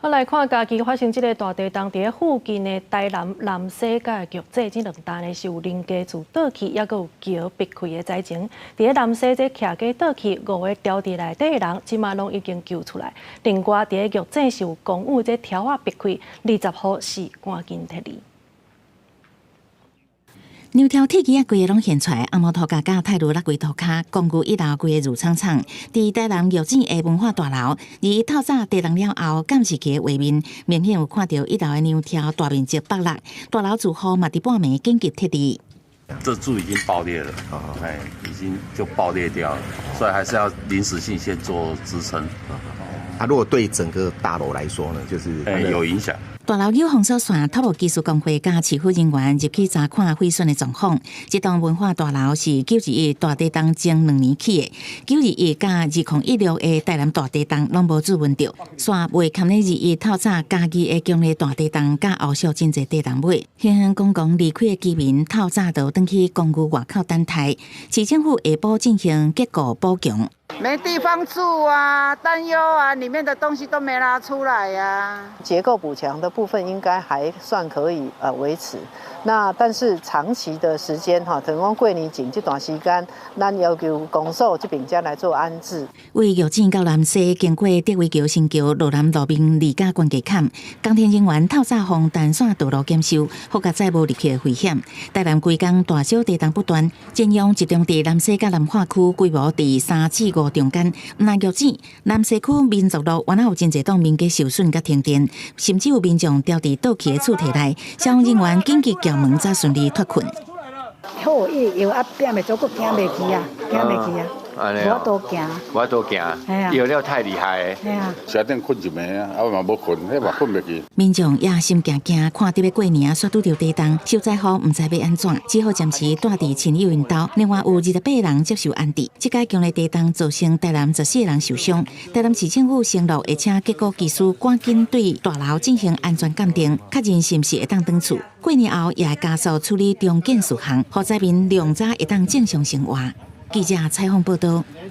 好，來看嘉義發生這个大地動，佇咧附近的台南南勢佮玉井這兩棟呢是有鄰家厝倒去，抑閣有橋篁開的災情。佇咧南勢這徛家倒去，五个牢佇內底的人，這馬攏已經救出來。另外，佇咧玉井是有公寓這柱仔篁開，20戶是趕緊撤離。梁柱鐵枝仔規个攏現出來，紅毛塗跤佮泰盧落規塗跤，公寓一樓規个挐氅氅。佇台南玉井的文化大樓，而透早地動了後，監視器的畫面明顯有看著一樓的梁柱大面積剝落，大樓住戶嘛佇半暝緊急撤離。這柱已經爆裂了，哎，已經就爆裂掉了，所以還是要臨時性先做支撐。啊，如果對整個大樓來說呢，就是有影響。大樓有封鎖線，土木技術工會佮市府人員入去查看毀損的狀況。這棟文化大樓是9·21大地動前2年起的，9·21佮2016的台南大地動攏無注文著，煞袂堪咧21透早嘉義的強烈大地動佮後續真濟地動尾，興興公共離開的居民透早就轉去公寓外口等待，市政府下晡進行結構補強。沒地方住啊，擔憂啊，裡面的東西都沒拿出來呀。結構補強的部分應該還算可以維持，那但是長期的時間哈，等於過年前這段時間，咱要求公所這邊才來做安置。為玉井到南勢經過竹圍橋新橋羅南路面二甲關家崁，工程人員透早封單線道路檢修，復甲載無入去的危險。台南規工大小地動不斷，震央集中佇南勢佮南化區，規模佇3至5中間。毋但玉井南勢區民族路，原來有真濟棟民家受損佮停電，甚至有民眾牢佇倒去的厝體內，消防人員緊急撬門才順利脫困。好，伊搖啊，變袂做，閣行袂去啊，行袂去啊。無法度行，無法度行，搖了太厲害。嘿啊。車頂睏一暝啊，啊嘛無睏，彼嘛睏袂去。民眾也心驚驚，看著欲過年啊，煞拄著地動，受災戶毋知欲按怎，只好暫時蹛佇親友𪜶兜。另外有28人接受安置。這擺強烈地動造成台南14個人受傷，台南市政府承諾會請結構技師趕緊對大樓進行安全鑑定，確認是毋是會當轉厝。過年後也會加速處理重建事項，予災民量早會當正常生活。記者採訪報道。